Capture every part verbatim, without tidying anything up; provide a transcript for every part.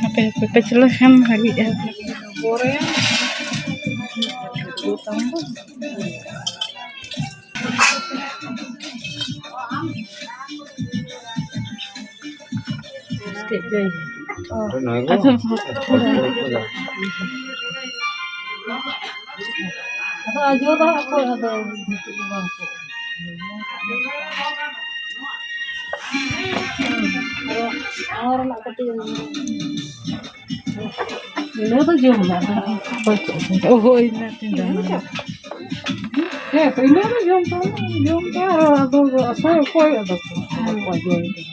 ᱦᱟᱯᱮ, ᱦᱟᱯᱮ, ᱯᱟᱹᱪᱷᱞᱟᱹ ᱠᱷᱟᱱ ᱵᱷᱟᱜᱤᱜᱼᱟ᱾ ᱟᱫᱚ ᱟᱫᱚ ᱟᱡᱚ ᱫᱚ ᱦᱟᱸᱜ ᱚᱠᱚᱭ ᱟᱫᱚ ᱱᱤᱛᱚᱜ ᱫᱚ ᱵᱟᱝ ᱠᱚ ᱟᱨ ᱚᱱᱟ ᱨᱮᱱᱟᱜ ᱠᱟᱹᱴᱤᱡ ᱤᱱᱟᱹ ᱫᱚ ᱡᱚᱢ ᱢᱮ, ᱟᱫᱚ ᱚᱠᱚᱭ ᱠᱚ ᱚ, ᱦᱳᱭ, ᱤᱱᱟᱹ ᱛᱤᱧ ᱡᱚᱢᱟ᱾ ᱦᱮᱸ, ᱛᱚ ᱤᱱᱟᱹ ᱫᱚ ᱡᱚᱢ ᱛᱟᱢ, ᱡᱚᱢ ᱛᱟᱢ, ᱟᱫᱚ ᱚᱠᱚᱭ, ᱚᱠᱚᱭ ᱟᱫᱚ ᱠᱚ, ᱚᱠᱚᱭ ᱡᱚᱢ ᱛᱟᱢ?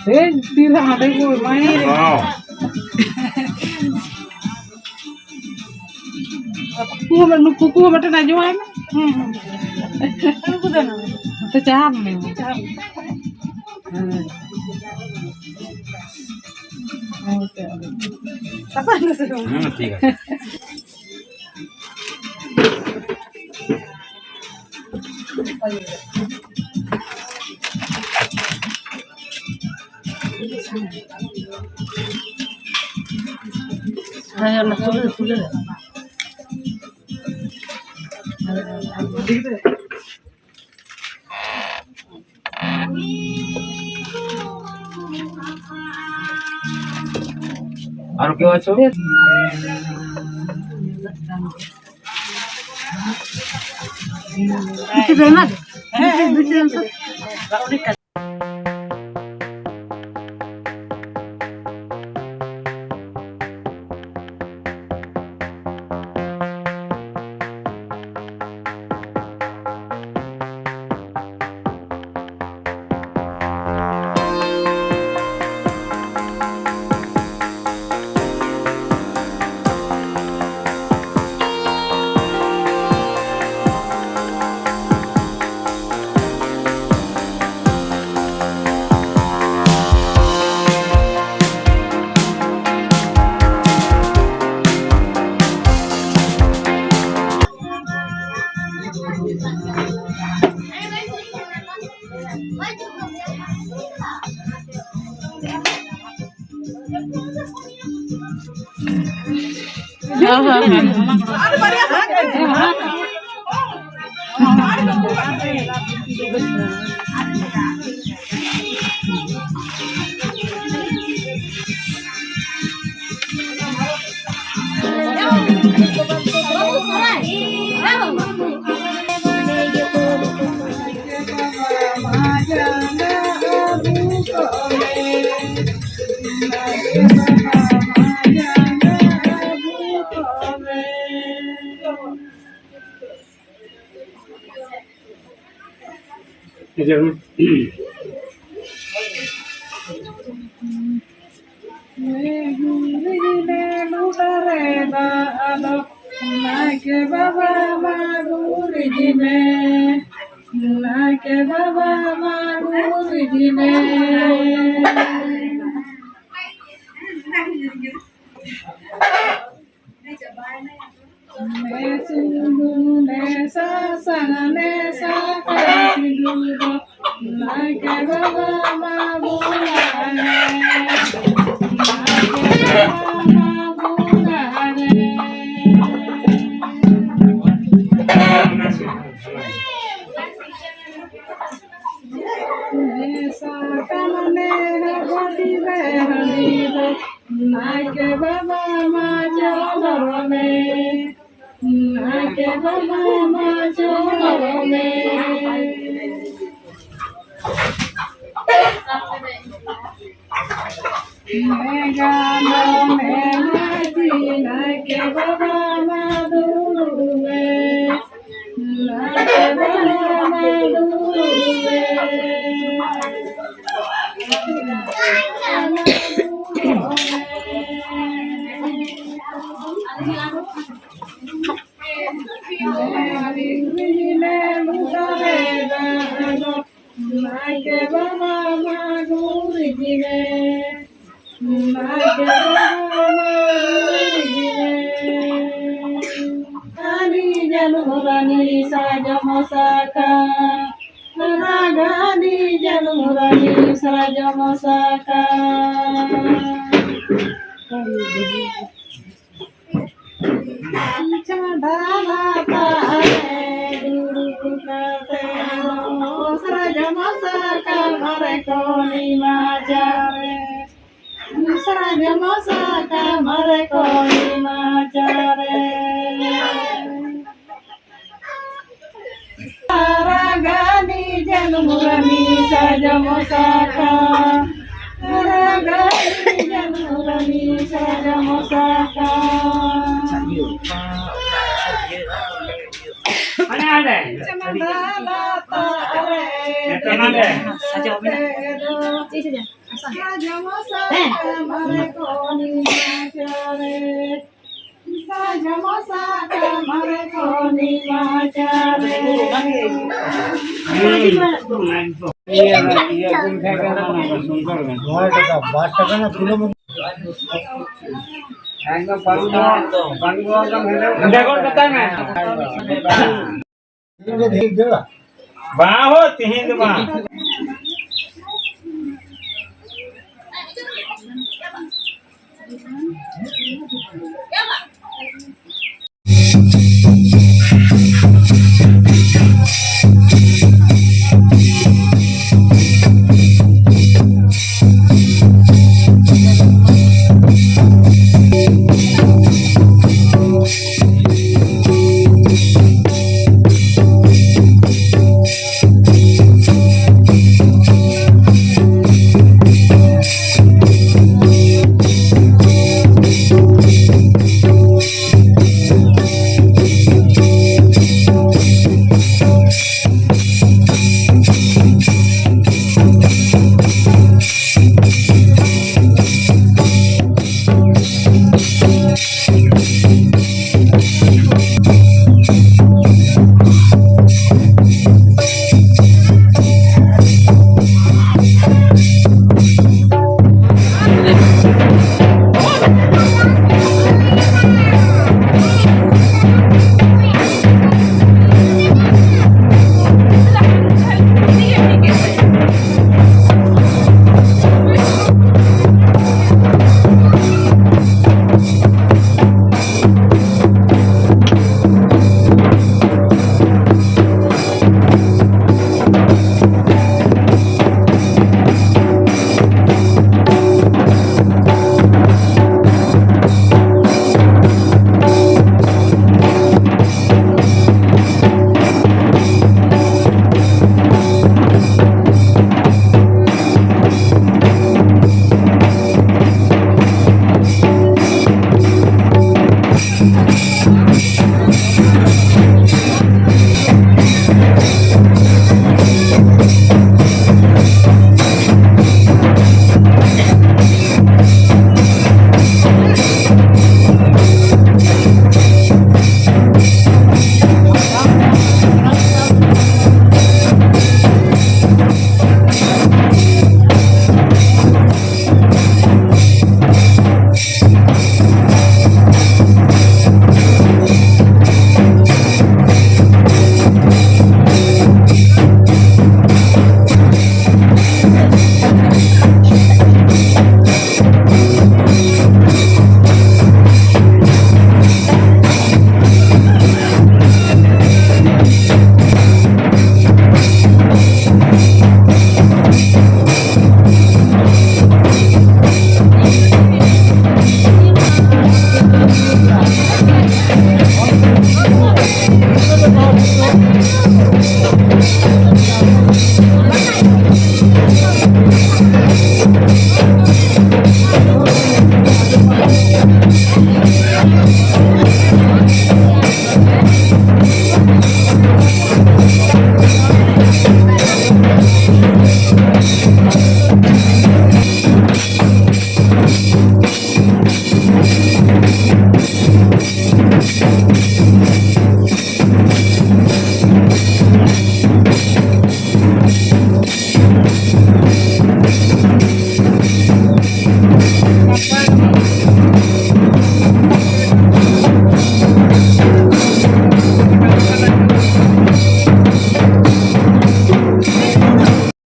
ᱥᱮ ᱛᱤᱨᱮ ᱦᱟᱸᱰᱮ ᱠᱚ ᱮᱢᱟᱭᱟ᱾ ᱦᱚᱸ᱾ ᱠᱩᱠᱩ ᱦᱚᱸ, ᱱᱩᱠᱩ ᱠᱩᱠᱩ ᱦᱚᱸ ᱢᱤᱫᱴᱮᱱ ᱟᱸᱡᱚᱢᱟᱭ ᱢᱮ᱾ ᱦᱮᱸ, ᱦᱮᱸ᱾ ᱱᱩᱠᱩ ᱫᱚ ᱱᱚᱰᱮ᱾ ᱱᱚᱛᱮ ᱪᱟᱦᱟᱢ ᱢᱮ᱾ ᱪᱟᱦᱟᱢ ᱢᱮ᱾ ᱦᱮᱸ᱾ ᱦᱮᱸ, ᱪᱟᱦᱟᱢ ᱢᱮ᱾ ᱥᱟᱯᱷᱟ ᱱᱟᱥᱮ ᱫᱚ᱾ ᱦᱩᱸ, ᱴᱷᱤᱠ ᱟᱪᱷᱮ᱾ ᱦᱮᱸ, ᱚᱱᱟ ᱛᱩᱞᱟᱹ, ᱛᱩᱞᱟᱹ᱾ ᱟᱨ ᱠᱮᱣ ᱟᱪᱷᱚ? ᱦᱮᱸ, ᱦᱮᱸ᱾ ᱦᱮᱸ, ᱦᱮᱸ, ᱦᱮᱸ᱾ ᱱᱟᱭᱠᱮ ᱵᱟᱵᱟ ᱢᱟ ᱜᱩᱨᱤᱡ ᱢᱮ, ᱱᱟᱭᱠᱮ ᱵᱟᱵᱟ ᱢᱟ ᱜᱩᱨᱤᱡ ᱢᱮ᱾ ᱱᱮ ᱥᱩᱱᱩᱢ, ᱱᱮ ᱥᱟᱥᱟᱝ, ᱱᱮ ᱥᱟᱠᱟᱢ ᱥᱤᱸᱫᱩᱨ ᱫᱚ ᱱᱟᱭᱠᱮ ᱵᱟᱵᱟ ᱢᱟ ᱵᱚᱸᱜᱟ ᱨᱮ, ᱱᱟᱭᱠᱮ ᱵᱟᱵᱟ ᱢᱟ ᱵᱚᱸᱜᱟ ᱨᱮ᱾ ᱱᱮ ᱥᱟᱠᱟᱢ, ᱱᱮ ᱦᱟᱹᱵᱟᱹᱴᱤ, ᱱᱮ ᱦᱟᱺᱰᱤ ᱫᱚ ᱱᱟᱭᱠᱮ ᱵᱟᱵᱟ ᱢᱟ ᱪᱚᱰᱚᱨ ᱢᱮ, ᱱᱟᱭᱠᱮ ᱵᱟᱵᱟ ᱢᱟ ᱪᱚᱰᱚᱨ ᱢᱮ᱾ ᱱᱮ ᱜᱟᱱᱰᱚ ᱱᱮ ᱢᱟᱹᱡᱷᱤ ᱱᱟᱭᱠᱮ ᱵᱟᱵᱟ ᱢᱟ ᱫᱩᱲᱩᱵ ᱢᱮ, ᱱᱟᱭᱠᱮ ᱵᱟᱵᱟ ᱢᱟ ᱫᱩᱲᱩᱵ ᱢᱮ᱾ ᱱᱟᱭᱠᱮ ᱵᱟᱵᱟ ᱢᱟ ᱜᱩᱨᱤᱡ ᱢᱮ, ᱱᱟᱭᱠᱮ ᱵᱟᱵᱟ ᱢᱟ ᱜᱩᱨᱤᱡ ᱢᱮ᱾ ᱨᱟᱱᱤ ᱡᱟᱹᱱᱩ ᱨᱟᱱᱤ ᱥᱟᱡᱚᱢ ᱥᱟᱠᱟ, ᱨᱟᱜᱟᱱᱤ ᱡᱟᱹᱱᱩ ᱨᱟᱱᱤ ᱥᱟᱡᱚᱢ ᱥᱟᱠᱟ᱾ ᱞᱟᱛᱟᱨ ᱨᱮ ᱫᱩᱲᱩᱵ ᱠᱟᱛᱮ ᱫᱚ ᱥᱟᱨᱡᱚᱢ ᱥᱟᱠᱟᱢ ᱨᱮᱠᱚ ᱱᱤᱢᱟᱪᱟᱨᱮ᱾ ᱥᱟᱨᱡᱚᱢ ᱥᱟᱠᱟᱢ ᱨᱮᱠᱚ ᱱᱤᱢᱟᱪᱟᱨᱮ᱾ ᱨᱟᱜᱟᱱᱤ ᱡᱟᱹᱱᱩᱢ ᱨᱟᱱᱤ ᱥᱟᱨᱡᱚᱢ ᱥᱟᱠᱟᱢ᱾ ᱨᱟᱜᱟᱱᱤ ᱡᱟᱹᱱᱩᱢ ᱨᱟᱱᱤ ᱥᱟᱨᱡᱚᱢ ᱥᱟᱠᱟᱢ᱾ ᱦᱟᱱᱮ ᱦᱟᱸᱰᱮ᱾ ᱪᱟᱢᱟᱱᱰᱟ ᱞᱟᱛᱟᱨ ᱨᱮ ᱦᱮᱸ, ᱪᱟᱢᱟᱱᱰᱟ᱾ ᱥᱟᱨᱡᱚᱢ ᱥᱟᱠᱟᱢ ᱨᱮᱠᱚ ᱱᱤᱢᱟᱪᱟᱨᱮ᱾ ᱥᱟᱨᱡᱚᱢ ᱥᱟᱠᱟᱢ ᱨᱮᱠᱚ ᱱᱤᱢᱟᱪᱟᱨᱮ᱾ ᱱᱚᱣᱟ ᱴᱟᱠᱟ, ᱵᱟᱨ ᱴᱟᱠᱟ ᱨᱮᱱᱟᱜ ᱯᱷᱤᱞᱢ᱾ ᱚᱸᱰᱮ ᱜᱚᱫ ᱠᱟᱛᱟᱭ ᱢᱮ᱾ ᱵᱟᱝ ᱦᱳ, ᱛᱤᱦᱤᱧ ᱫᱚ ᱵᱟᱝ᱾